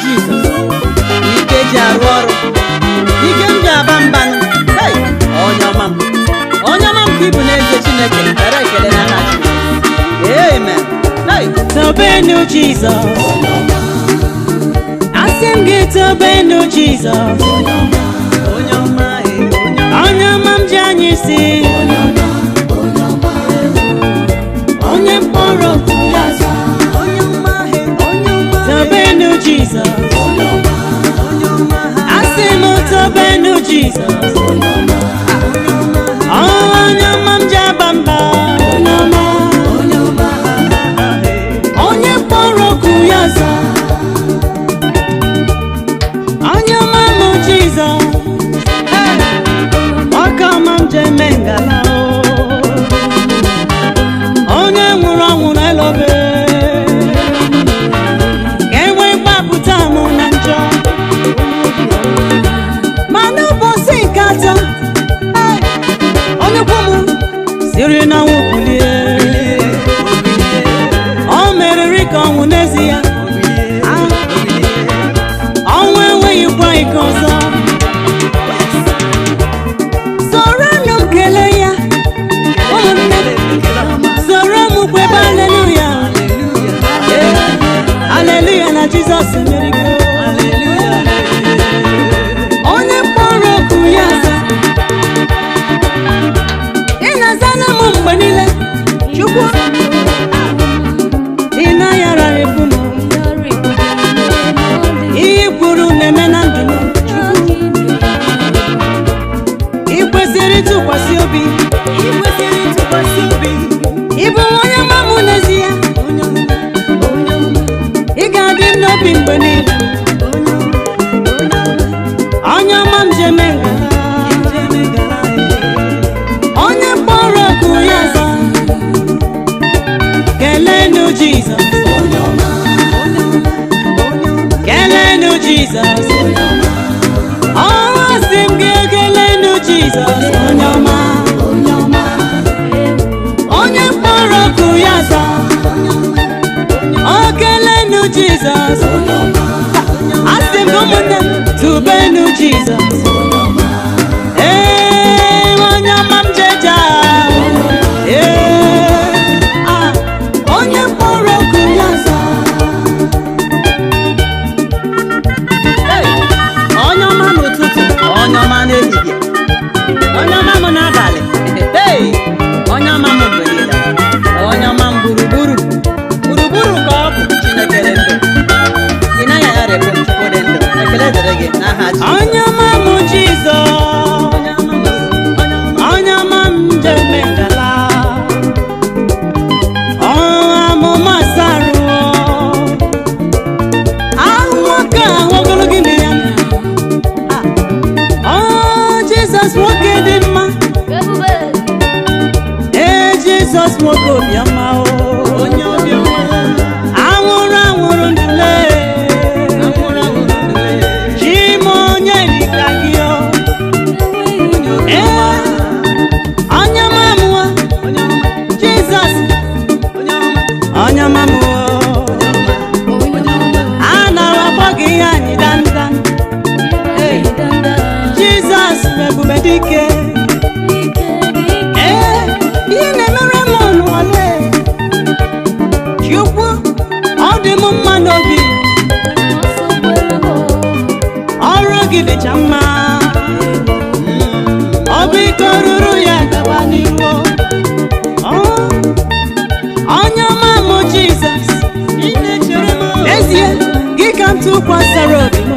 Jizọs, ike ji arụ ọrụ, ike m ji aba mbanụ. Hey! Onye ọma m, onye ọma m ka ị bụ n'ezie. Chineke bere ekele n'aha Jizọs. Amen. Hey! Tobenu Jizọs, asị m gị tobenu Jizọs. Onye ọma, eh, onye ọma. Onye ọma m ji anyị si, onye mkpọrọ okwu ya za. Onye ọma, eh, onye ọma, eh, Tobenu Jizọs, onye ọma, ha. Asị m tobenu Jizọs. Onye ọma m ji aba mba, onye ọma, Onye ọma, ha, ha, ha, eh. Onye mkpọrọ okwu ya za. Onye ọma m Jizọs, ọka ọma m ji eme ngala o. Onye nwụrụ ọnwụ na-elobe ka e wee gbapụta m na njọ, ma n'ụbọchị nke atọ, hey, onye kwu m siri na ọnwụ kulie. O meriri ka ọnwụ n'ezie. Ọnwụ enweghịkwa ike ọzọ. Soronụ m kelee ya, ụmụnne, soro m kwebe aleluya, aleluya na Jizọs emerigo. Onye mkpọrọ oku ya aza, ị na-azana m mgbe niile. Chukwu, ị naghị ararịpụ m. Ihe i kwuru na-eme na ndụ m. Chukwu, ị kwesịrị ịtụkwasị obi. Ị kwesịrị ịtụkwasị obi. Ị bụ onye ọma m n'ezie. Onye ọma, onye ọma, Ị ga-adị m n'obi mgbe niile. Onye ọma, onye ọma. Onye ọma m ji eme ngala. Ijeme gara, eh. Onye mkpọrọ ọkụ ya za, kelenu Jizọs. Onye ọma, onye ọma, onye ọma. Kelenu Jizọs. Ọ sị m gị kelenu Jizọs, onye ọma, onye mkpọrọ ọkụ ya za. Ọ kelenu Jizọs. Asị m gị, ụmụnne m, tubenu Jizọs. Ee, onye ọma m jeje. Ee, ah, onye mkpọrọ ọkụ ya za. Hey! Onye ọma n'ụtụtụ, onye ọma n'ehihie, onye ọma m n'abalị. Hey! Onye ọma m mgbe niile, onye ọma m gburugburu gburugburu ka ọ bụ. Chineke dị ndụ, ị naghị agharịpụ m. Chukwu dị ndụ, ekele dịrị gị n'aha Jizọs. Onye ọma m Jizọs, Onye ọma m, onye ọma. Onye ọma m jeme ngala. Ọ amụma sarụ ahụ nwoke ahụ ogologo ime ya. Ọ Jizọs, nwoke dị mma. Ee, Jizọs, nwoke obiọma o. Onye obiọma. Anwụrụ anwụrụ ndule. Anwụrụ anwụrụ ndule. Chima, onye dịka gị o. Ee, onye ọma m o. Onye ọma. Jizọs. Onye ọma. Onye ọma m o. A nara akpọ gị ihe anyị dandan. Ee, Jizọs bụ ebube dike. Ee, ihe na-emere m n'ụwa. Chukwu, ọ dị m mma n'obi. Ọrụ gị dịcha mma. Ọ bụ ike ruru ya gaba n'ihu. Ọ, onye ọma m Jizọs, Ị na-echere m. N'ezie gị ka m tụkwasara obi m.